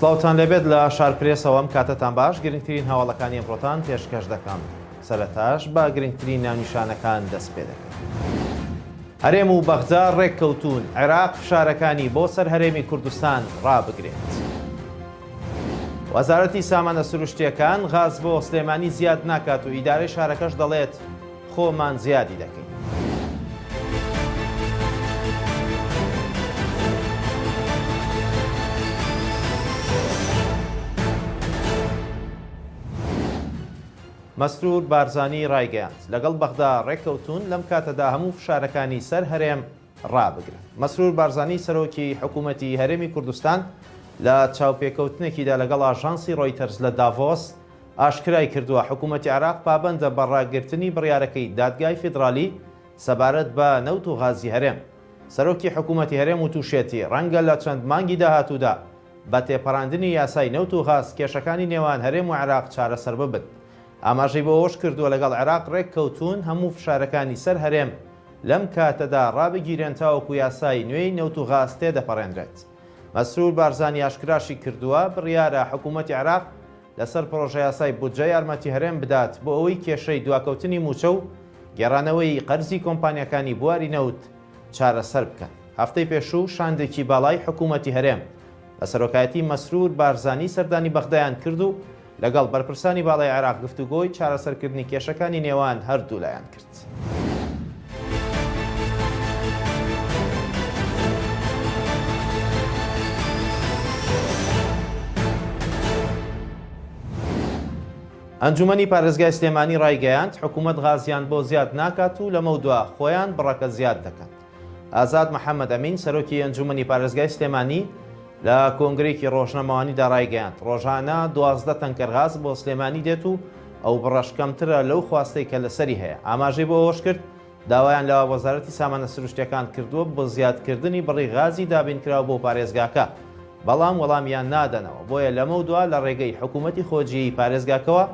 سڵاوتان لێبێت لە شار پرێسەوە ئەم کاتەتان باش گرنگترین هەواڵەکانی ئەمڕۆتان پێشکەش دەکەم سەرەتاش بە گرنگترین ناونیشانەکان دەست پێ دەکەین. هەرێم و بەغدا ڕێککەوتوون عێراق فشارەکانی بۆ سەر هەرێمی کوردستان ڕابگرێت. وەزارەتی سامانە سروشتییەکان غاز بۆ سلێمانی زیاد ناکات و ئیدارەی شارەکەش دەڵێت خۆمان زیادی دەکەین. مەسرور بارزانی ڕایگەیاند، لەگەڵ بەغدا ڕێککەوتوون لەم کاتەدا هەموو فشارەکانی سەر هەرێم ڕابگرن. مەسرور بارزانی سەرۆکی حکوومەتی هەرێمی کوردستان لە چاوپێکەوتنێکیدا لەگەڵ ئاژانسی ڕۆیتەرز لە داڤۆس ئاشکرای کردووە، حکوومەتی عێراق پابەندە بە ڕاگرتنی بڕیارەکەی دادگای فیدرالی سەبارەت بە نەوت و غازی هەرێم. سەرۆکی حکوومەتی هەرێم وتووشێتی، ڕەنگە لە چەند مانگی داهاتوودا بە تێپەڕاندنی یاسای نەوت و غاز کێشەکانی نێوان هەرێم و عێراق چارەسەر ببن. ئاماژەی بۆ ئەوەش کردووە، لەگەڵ عێراق ڕێککەوتوون هەموو فشارەکانی سەر هەرێم لەم کاتەدا ڕابگیرێن تاوەکو یاسای نوێی نەوت و غاز تێدەپەڕێنرێت. مەسرور بارزانی ئاشکراشی کردووە، بڕیارە حکوومەتی عێراق لەسەر پڕۆژەیاسای بودجە یارمەتی هەرێم بدات بۆ ئەوەی کێشەی دواکەوتنی مووچە و گێڕانەوەی قەرزی کۆمپانیاکانی بواری نەوت چارەسەر بکەن. هەفتەی پێشوو شاندێکی باڵای حکوومەتی هەرێم بە سەرۆکایەتی مەسرور بارزانی سەردانی بەغدایان کرد و لەگەڵ بەرپرسانی باڵای عێراق گفتوگۆی چارەسەرکردنی کێشەکانی نێوان هەردوولایان کرد. ئەنجومەنی پارێزگای سلێمانی ڕایگەیاند، حکومەت غازیان بۆ زیاد ناکات و لەمەودوا خۆیان بڕەکە زیاد دەکەن. ئازاد محەمەد ئەمین، سەرۆکی ئەنجومەنی پارێزگای سلێمانی لە کۆنگرەیەکی ڕۆژنامەوانیدا ڕایگەیاند، ڕۆژانە 12 تەنکەر غاز بۆ سلێمانی دێت و ئەو بڕەش کەمترە لەو خواستەی کە لەسەری هەیە. ئاماژەی بۆ ئەوەشکرد، داوایان لە وەزارەتی سامانە سروشتییەکان کردووە بۆ زیادکردنی بڕی غازی دابینکراو بۆ پارێزگاکە، بەڵام وەڵامیان نادەنەوە، بۆیە لەمەودوا لە ڕێگەی حکومەتی خۆجێیی پارێزگاکەوە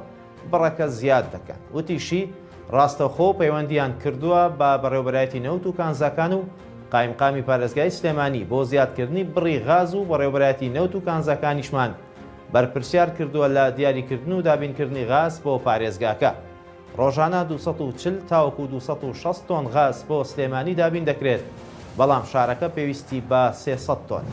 بڕەکە زیاد دەکەن. وتیشی، ڕاستەوخۆ پەیوەندییان کردووە بە بەڕێوەبەرایەتی نەوت و کانزاکان و قایمقامی پارێزگای سلێمانی بۆ زیادکردنی بڕی غاز و بەڕێوەبەرایەتی نەوت و کانزاکانیشمان بەرپرسیار کردووە لە دیاریکردن و دابینکردنی غاز بۆ پارێزگاکە. ڕۆژانە 240 تاوەکو 260 تۆن غاز بۆ سلێمانی دابین دەکرێت، بەڵام شارەکە پێویستی بە 300 تۆنە.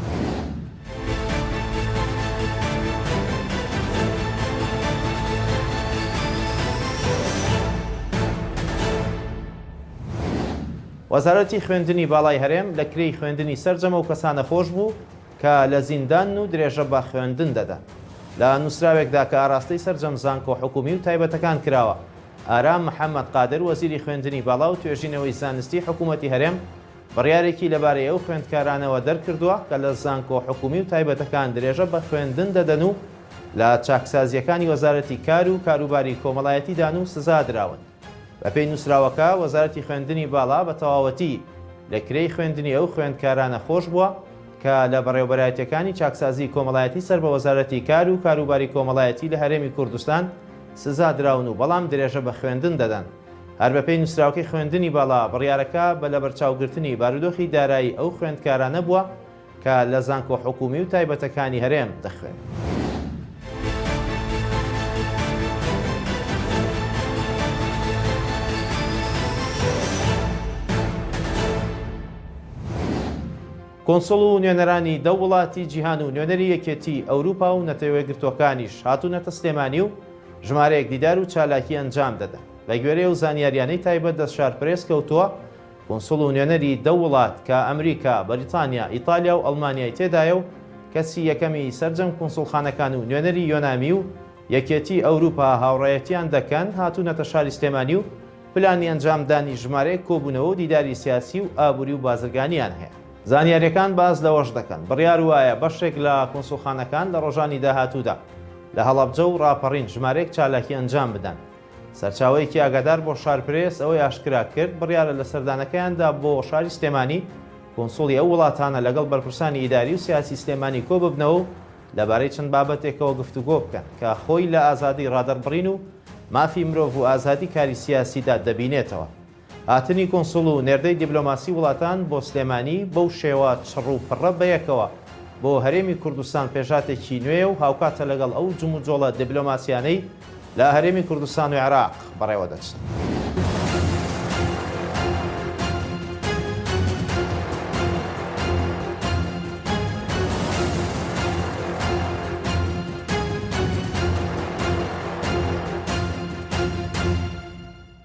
وەزارەتی خوێندنی باڵای هەرێم لە کرێی خوێندنی سەرجەم ئەو کەسانە خۆش بوو کە لە زیندانن و درێژە بە خوێندن دەدەن. لە نووسراوێکدا کە ئاراستەی سەرجەم زانکۆ حکوومی و تایبەتەکان کراوە، ئارام محەمەد قادر وەزیری خوێندنی باڵا و توێژینەوەی زانستی حکوومەتی هەرێم بڕیارێکی لەبارەی ئەو خوێندکارانەوە دەرکردووە کە لە زانکۆ حکوومی و تایبەتەکان درێژە بە خوێندن دەدەن و لە چاکسازییەکانی وەزارەتی کار و کاروباری کۆمەڵایەتیدان و سزادراون. بەپێی نووسراوەکە، وەزارەتی خوێندنی باڵا بە تەواوەتی لە کرێی خوێندنی ئەو خوێندکارانە خۆش بووە کە لە بەڕێوەبەرایەتییەکانی چاکسازیی کۆمەڵایەتی سەر بە وەزارەتی کار و کاروباری کۆمەڵایەتی لە هەرێمی کوردستان سزا دراون و بەڵام درێژە بە خوێندن دەدەن. هەر بەپێی نووسراوەکەی خوێندنی باڵا، بڕیارەکە بە لەبەرچاوگرتنی بارودۆخی دارایی ئەو خوێندکارانە بووە کە لە زانکۆ حکوومی و تایبەتەکانی هەرێم دەخوێنن. کونسوڵ و نوێنەرانی دە وڵاتی جیهان و نوێنەری یەکێتیی ئەوروپا و نەتەوەیەکگرتووەکانیش هاتوونەتە سلێمانی و ژمارەیەک دیدار و چالاکی ئەنجام دەدەن. بەگوێرەی ئەو زانیارییانەی تایبەت دەست شارپرێس کەوتووە، کونسوڵ و نوێنەری دە وڵات کە ئەمریکا، بەریتانیا، ئیتالیا و ئەڵمانیای تێدایە و کەسی یەکەمی سەرجەم کونسوڵخانەکان و نوێنەری یۆنامی و یەکێتی ئەوروپا هاوڕێیەتیان دەکەن هاتوونەتە شاری سلێمانی و پلانی ئەنجامدانی ژمارەیەک کۆبوونەوە و دیداری سیاسی و ئابووری و بازرگانیان هەیە. زانیارییەکان باس لەوەش دەکەن، بڕیار وایە بەشێک لە کونسوڵخانەکان لە ڕۆژانی داهاتوودا لە هەڵەبجە و ڕاپەڕین ژمارەیەک چالاکی ئەنجام بدەن. سەرچاوەیەکی ئاگادار بۆ شارپرێس ئەوەی ئاشکرا کرد، بڕیارە لە سەردانەکەیاندا بۆ شاری سلێمانی، کونسوڵی ئەو وڵاتانە لەگەڵ بەرپرسانی ئیداری و سیاسی سلێمانی کۆببنەوە و لەبارەی چەند بابەتێکەوە گفتوگۆ بکەن کە خۆی لە ئازادی ڕادەربڕین و مافی مرۆڤ و ئازادی کاری سیاسیدا دەبینێتەوە. هاتنی کونسوڵ و نێردەی دیبلۆماسی وڵاتان بۆ سلێمانی بەو شێوە چڕ و پڕە بەیەکەوە. بۆ هەرێمی کوردستان پێشهاتێکی نوێیە و هاوکاتە لەگەڵ ئەو جموجۆڵە دیبلۆماسیانەی لە هەرێمی کوردستان و عێراق بەڕێوەدەچن.